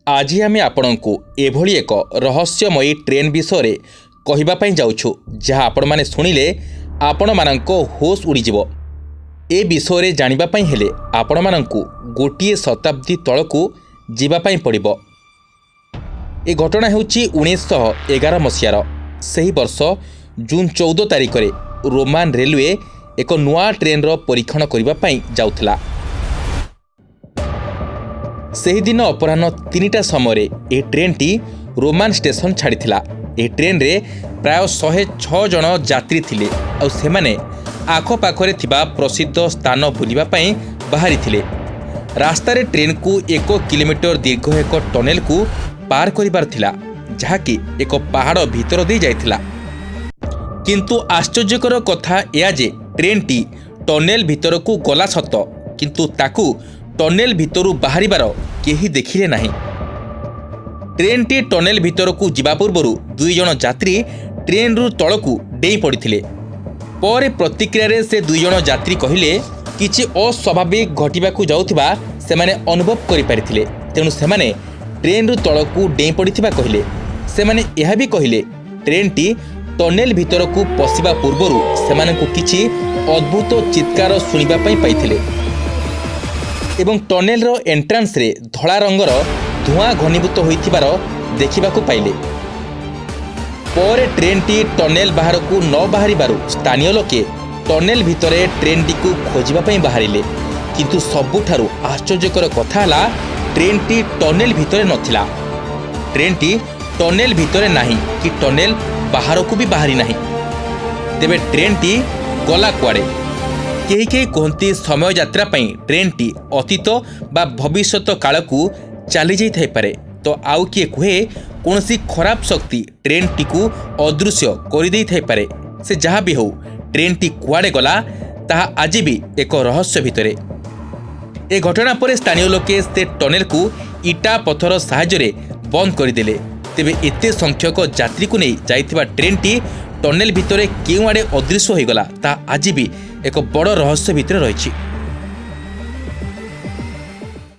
ଆଜି ଆମେ ଆପଣଙ୍କୁ ଏଭଳି ଏକ ରହସ୍ୟମୟୀ ଟ୍ରେନ୍ ବିଷୟରେ କହିବା ପାଇଁ ଯାଉଛୁ, ଯାହା ଆପଣମାନେ ଶୁଣିଲେ ଆପଣମାନଙ୍କ ହୋସ୍ ଉଡ଼ିଯିବ। ଏ ବିଷୟରେ ଜାଣିବା ପାଇଁ ହେଲେ ଆପଣମାନଙ୍କୁ ଗୋଟିଏ ଶତାବ୍ଦୀ ତଳକୁ ଯିବା ପାଇଁ ପଡ଼ିବ। ଏ ଘଟଣା ହେଉଛି 1911 ମସିହାର। ସେହି ବର୍ଷ ଜୁନ୍ 14 ତାରିଖରେ ରୋମାନ ରେଲୱେ ଏକ ନୂଆ ଟ୍ରେନ୍ର ପରୀକ୍ଷଣ କରିବା ପାଇଁ ଯାଉଥିଲା। ସେହିଦିନ ଅପରାହ୍ନ 3ଟା ସମୟରେ ଏହି ଟ୍ରେନ୍ଟି ରୋମାନ ଷ୍ଟେସନ ଛାଡ଼ିଥିଲା। ଏହି ଟ୍ରେନ୍ରେ ପ୍ରାୟ 106 ଜଣ ଯାତ୍ରୀ ଥିଲେ, ଆଉ ସେମାନେ ଆଖପାଖରେ ଥିବା ପ୍ରସିଦ୍ଧ ସ୍ଥାନ ବୁଲିବା ପାଇଁ ବାହାରିଥିଲେ। ରାସ୍ତାରେ ଟ୍ରେନ୍କୁ 1 କିଲୋମିଟର ଦୀର୍ଘ ଏକ ଟନେଲକୁ ପାର କରିବାର ଥିଲା, ଯାହାକି ଏକ ପାହାଡ଼ ଭିତର ଦେଇ ଯାଇଥିଲା। କିନ୍ତୁ ଆଶ୍ଚର୍ଯ୍ୟକର କଥା ଏହା ଯେ ଟ୍ରେନ୍ଟି ଟନେଲ ଭିତରକୁ ଗଲା ସତ, କିନ୍ତୁ ତାକୁ ଟନେଲ ଭିତରୁ ବାହାରିବାର କେହି ଦେଖିଲେ ନାହିଁ। ଟ୍ରେନ୍ଟି ଟନେଲ ଭିତରକୁ ଯିବା ପୂର୍ବରୁ ଦୁଇ ଜଣ ଯାତ୍ରୀ ଟ୍ରେନ୍ରୁ ତଳକୁ ଡେଇଁ ପଡ଼ିଥିଲେ। ପରେ ପ୍ରତିକ୍ରିୟାରେ ସେ ଦୁଇ ଜଣ ଯାତ୍ରୀ କହିଲେ, କିଛି ଅସ୍ୱାଭାବିକ ଘଟିବାକୁ ଯାଉଥିବା ସେମାନେ ଅନୁଭବ କରିପାରିଥିଲେ। ତେଣୁ ସେମାନେ ଟ୍ରେନ୍ରୁ ତଳକୁ ଡେଇଁ ପଡ଼ିଥିବା କହିଲେ। ସେମାନେ ଏହା ବି କହିଲେ, ଟ୍ରେନ୍ଟି ଟନେଲ ଭିତରକୁ ପଶିବା ପୂର୍ବରୁ ସେମାନଙ୍କୁ କିଛି ଅଦ୍ଭୁତ ଚିତ୍କାର ଶୁଣିବା ପାଇଁ ପାଇଥିଲେ ଏବଂ ଟନେଲର ଏଣ୍ଟ୍ରାନ୍ସରେ ଧଳା ରଙ୍ଗର ଧୂଆଁ ଘନୀଭୂତ ହୋଇଥିବାର ଦେଖିବାକୁ ପାଇଲେ। ପରେ ଟ୍ରେନ୍ଟି ଟନେଲ ବାହାରକୁ ନ ବାହାରିବାରୁ ସ୍ଥାନୀୟ ଲୋକେ ଟନେଲ ଭିତରେ ଟ୍ରେନ୍ଟିକୁ ଖୋଜିବା ପାଇଁ ବାହାରିଲେ। କିନ୍ତୁ ସବୁଠାରୁ ଆଶ୍ଚର୍ଯ୍ୟକର କଥା ହେଲା, ଟ୍ରେନ୍ଟି ଟନେଲ ଭିତରେ ନଥିଲା। ଟ୍ରେନ୍ଟି ଟନେଲ ଭିତରେ ନାହିଁ କି ଟନେଲ ବାହାରକୁ ବି ବାହାରି ନାହିଁ। ତେବେ ଟ୍ରେନ୍ଟି ଗଲା କୁଆଡ଼େ? କେହି କେହି କୁହନ୍ତି, ସମୟ ଯାତ୍ରା ପାଇଁ ଟ୍ରେନ୍ଟି ଅତୀତ ବା ଭବିଷ୍ୟତ କାଳକୁ ଚାଲି ଯାଇଥାଇପାରେ, ତ ଆଉ କିଏ କୁହେ କୌଣସି ଖରାପ ଶକ୍ତି ଟ୍ରେନ୍ଟିକୁ ଅଦୃଶ୍ୟ କରିଦେଇଥାଇପାରେ। ସେ ଯାହା ବି ହେଉ, ଟ୍ରେନ୍ଟି କୁଆଡ଼େ ଗଲା ତାହା ଆଜି ବି ଏକ ରହସ୍ୟ ଭିତରେ। ଏ ଘଟଣା ପରେ ସ୍ଥାନୀୟ ଲୋକେ ସେ ଟନେଲକୁ ଇଟା ପଥର ସାହାଯ୍ୟରେ ବନ୍ଦ କରିଦେଲେ। ତେବେ ଏତେ ସଂଖ୍ୟକ ଯାତ୍ରୀକୁ ନେଇ ଯାଇଥିବା ଟ୍ରେନ୍ଟି ଟନେଲ ଭିତରେ କେଉଁଆଡ଼େ ଅଦୃଶ୍ୟ ହୋଇଗଲା, ତାହା ଆଜି ବି ଏକ ବଡ଼ ରହସ୍ୟ ଭିତରେ ରହିଛି।